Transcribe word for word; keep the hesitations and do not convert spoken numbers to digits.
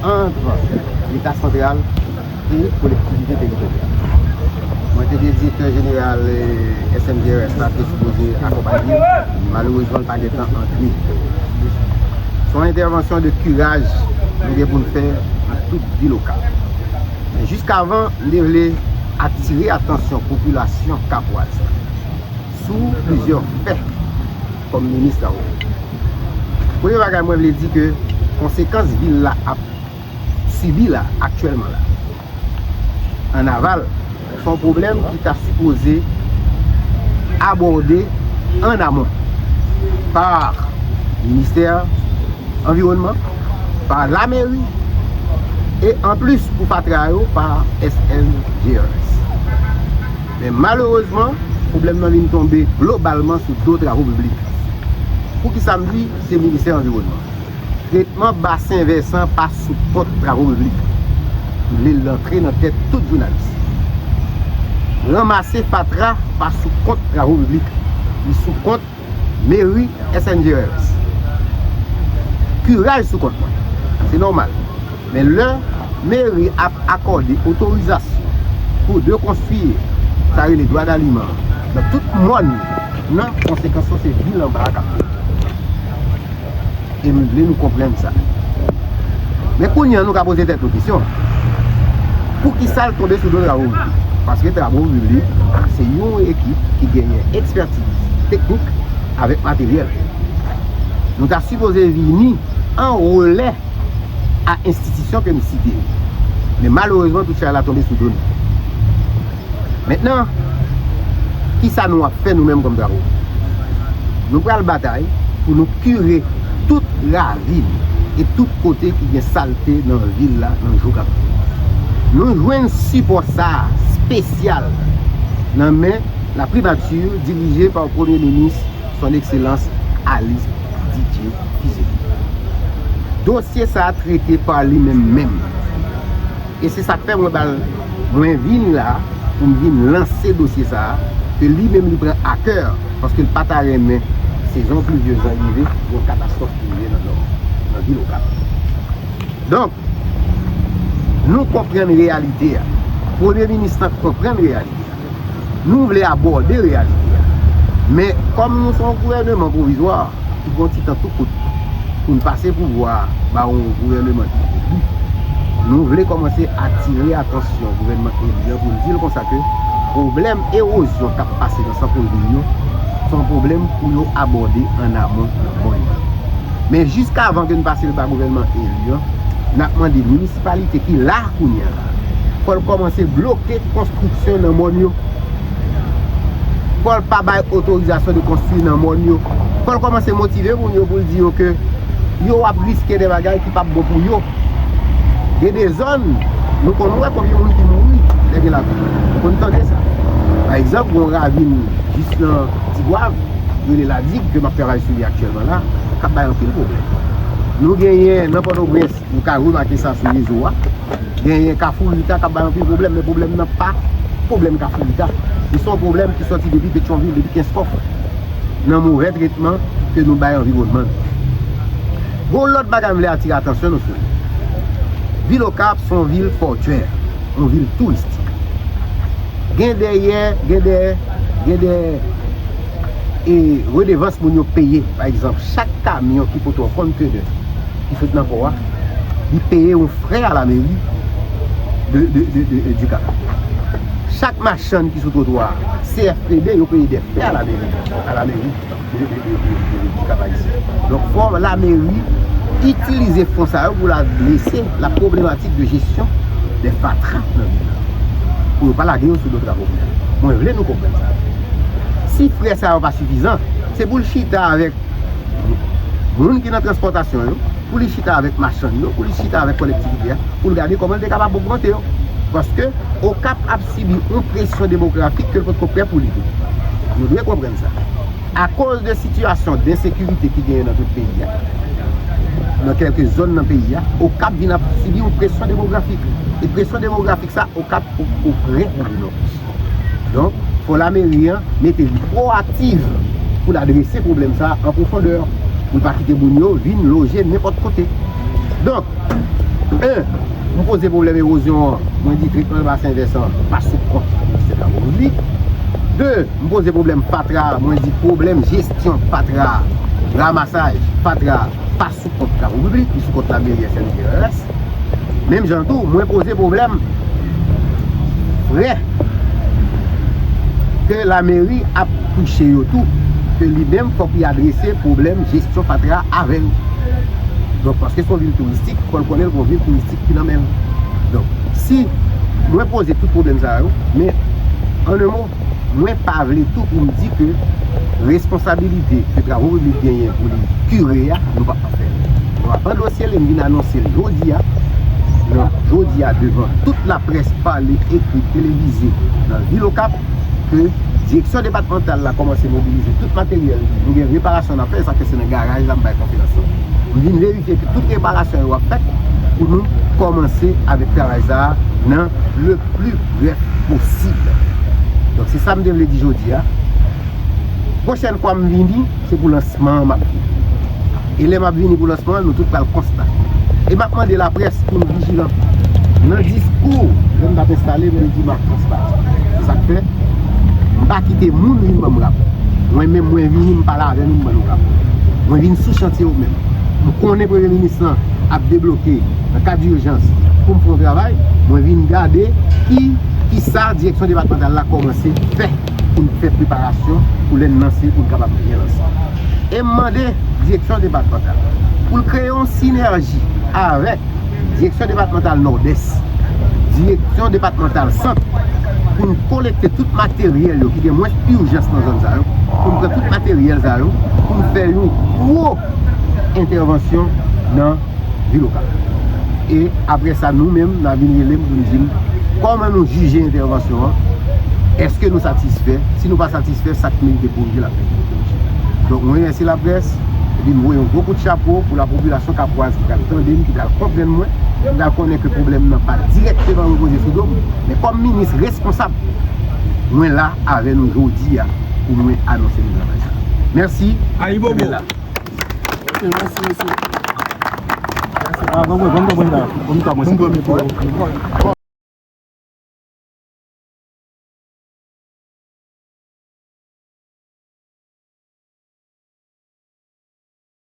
ant Leta santral e kolektivite teritoryal. Mwen te gen direktè jeneral S N G R S la te sipoze akonpanye m, malerezman l pa gentan antre. Se yon entèvansyon de kiraj nou gen pou n fè nan tout vil Okap. Men jiskavan, m te vle atire atansyon popilasyon kapwaz la sou plizyè fè kòm minis travawo piblik. Premye bagay mwen vle di ke konsekans vil la ap sibi la, aktyèlman la, an aval, se yon pwoblèm ki ta sipoze abòde an amon pa ministè anviwònman, pa lameri, e anplis pou fatra yo pa S N G R S. Men malerezman, pwoblèm nan vin tonbe globalman sou do travo piblik. Poukisa m di se ministè anviwònman? Tretman basen vèsan pa sou kont travo piblik. M vle l antre nan tèt tout jounalis. Ranmase fatra pa sou kont travo piblik. Li sou kont meri S N G R S. Kiraj sou kont mwen. Se nòmal. Men lè meri ap akòde otorizasyon pou de konstwi, sa rele dwa daliman, nan tout mòn, nan konsekans yo se vil anba a k ap fè. E m vle nou konprann sa. Men kounye a, nou ka poze tèt nou kesyon. Poukisa l tonbe sou do travo piblik? Paske travo piblik se yon ekip ki genyen ekspètiz teknik avèk materyèl. Nou ta sipoze vini an relè a enstitisyon ke m site yo. Men malerezman, tout chay la tonbe sou do nou. Mentnan, kisa nou ap fè nou menm kòm travo? Nou pral batay pou nou kire tout ravin e tout kote ki gen salte nan vil la nan jou k ap vini. Nou jwenn sipò sa a espesyal nan men la primati dirije pa Premye Minis Son Ekselans Alice Didier Fils-Aimé. Dosye sa a trete pa li menm menm. E se sa k fè mwen ba l, mwen vin la pou m vin lanse dosye sa a, ke li menm li pran a kè, paske l pa ta renmen sezon plivyez lan rive, yon katastwòf ki rive nan Nò, nan vil Okap. Donk, nou konprann reyalite a. Premye minis lan konprann reyalite a. Nou vle abòde reyalite a. Men, kòm nou se yon gouvèneman pwovizwa, ki gen yon ti tan tou kout pou n pase pouvwa a ba yon gouvèneman ki eli, nou vle kòmanse atire atansyon gouvèneman eli an pou n di l konsa ke pwoblèm ewozyon k ap pase nan sant vil yo, se yon pwoblèm pou yo abòde an amon nan mòn yo. Men jiskavan ke n pase l ba gouvèneman eli an, n ap mande minisipalite ki la kounye a la, fò l kòmanse bloke konstriksyon nan mòn yo. Fò l pa bay otorizasyon de konstwi nan mòn yo. Fò l kòmanse motive moun yo pou l di yo ke yo ap riske de bagay ki p ap bon pou yo. Gen de zòn, nou konn wè konbyen moun ki mouri lè gen lapli. Nou konn tande sa. Pa egzanp, gen yon ravin jis nan Tigwav, rele Ladig, ke m ap travay sou li aktyèlman la, k ap bay anpil pwoblèm. Nou genyen nan Pòtoprens, nou ka remake sa sou rezo a. Genyen Kafou Lita k ap bay anpil pwoblèm, men pwoblèm nan pa pwoblèm Kafou Lita. Li se yon pwoblèm ki sòti depi Petyonvil, depi Kenskòf, nan movè tretman ke nou bay anviwònman nou. Gon lòt bagay m vle atire atansyon nou sou li. Vil Okap se yon vil pòtyè, yon vil touristik. Gen dèyè, gen dè, gen dè e redevans moun yo peye. Pa egzanp, chak kamyon ki pote yon kontenè ki sot nan pò a, li peye yon frè a la meri de, de, de, de, de, di Okap. Chak machann ki sou twotwa a, C F P D, yo peye de frè a la meri, a la meri de, de, de, de, de, de Okap Ayisyen. Donk, fò la meri itilize fon sa yo pou l adrese la pwoblematik de jesyon de fatra nan vil la. Pou yo pa lage yo sou do travo piblik. Mwen vle nou konprann sa. Si frè sa yo pa sifizan, se pou l chita avèk moun ki nan transpòtasyon yo, pou li chita avèk machann yo, pou li chita avèk kolektivite a, pou l gade kòman l te kapab ogmante yo. Paske Okap ap sibi yon presyon demografik ke l potko prè pou li tou. Nou dwe konprann sa. Akoz de sitiyasyon densekirite ki genyen nan tout peyi a, nan kèlke zòn nan peyi a, Okap vin ap sibi yon presyon demografik. E presyon demografik sa, Okap poko prè pou li non plis. Donk, fò lameri an mete li pwoaktiv pou l adrese pwoblèm sa a an pwofondè, pou l pa kite moun yo vin loje nenpòt kote. Donk, En, m poze pwoblèm ewozyon an, mwen di tretman basen vèsan pa sou kont Ministè Travo Piblik. De, m poze pwoblèm fatra a, mwen di pwoblèm jesyon fatra a, ramasaj fatra a pa sou kont Travo Piblik, li sou kont lameri S N T R S. Menm jan tou, mwen poze pwoblèm frè ke lameri ap touche yo tou, ke li menm fòk li adrese pwoblèm jesyon fatra avè yo. Donk, paske se yon vil touristik, fò l konnen l gon vil touristik ki nan men l. Donk, si mwen poze tout pwoblèm sa yo, men, an en mo, mwen pa vle tou pou m di ke responsabilite ke Travo Piblik genyen pou li kire a, nou p ap fè l. Nou ap andose l e m vin anonse l jodi a, nan jodi a devan tout laprès pale, ekri, televize nan vil Okap, ke direksyon depatmantal la kòmanse mobilize tout materyèl li. Nou gen reparasyon n ap fè, sa fè se nan garaj la m bay konferans lan. M vin verifye ke tout reparasyon yo ap fèt pou nou kòmanse avèk travay sa a nan le pli brèf posib. Donk, se sa m te vle di jodi a. Pwochèn fwa m vini, se pou lansman an m ap vini. E lè m ap vini pou lansman an, nou tout pral konstate. E m ap mande laprès pou nou vijilan. Nan diskou, lè m t ap enstale, mwen di m ap transparan. Se sa k fè, m pa kite moun vin ban m rapò. Mwen menm, mwen vini, m pale avè nou, m ban nou rapò. Mwen vin sou chantye yo menm. M konnen Premye Minis lan ap debloke nan kad dijans pou m fè yon travay. Mwen vin gade ki, ki sa direksyon depatmantal la kòmanse fè pou n fè preparasyon pou lè n lanse, pou n kapab byen lanse. E m mande direksyon depatmantal pou l kreye yon sinèji avèk direksyon depatmantal Nòdès, direksyon depatmantal Sant, pou n kolekte tout materyèl yo ki gen mwens ijans nan zòn sa yo, pou n pran tout materyèl sa yo, pou n fè yon gwo entèvansyon nan vil Okap. E apre sa, nou menm, n a vin rele m pou n di m kòman nou jije entèvansyon an, èske nou satisfè, si nou pa satisfè, sa k merite korije l ap fèt pou korije. Donk, mwen remèsye laprès, epi m voye yon gwo kout chapo pou lapopilasyon kapwaz ki pral tande m, ki pral konprann mwen, ki pral konnen ke pwoblèm nan pa dirèkteman repoze sou do m, men kòm minis responsab, mwen la avè nou jodi a pou mwen anonse nou travay sa. Mèsi. Ayibobo. Kenbe la. Mèsi, mèsi. Ah, bon, bon, bon, bon, bon.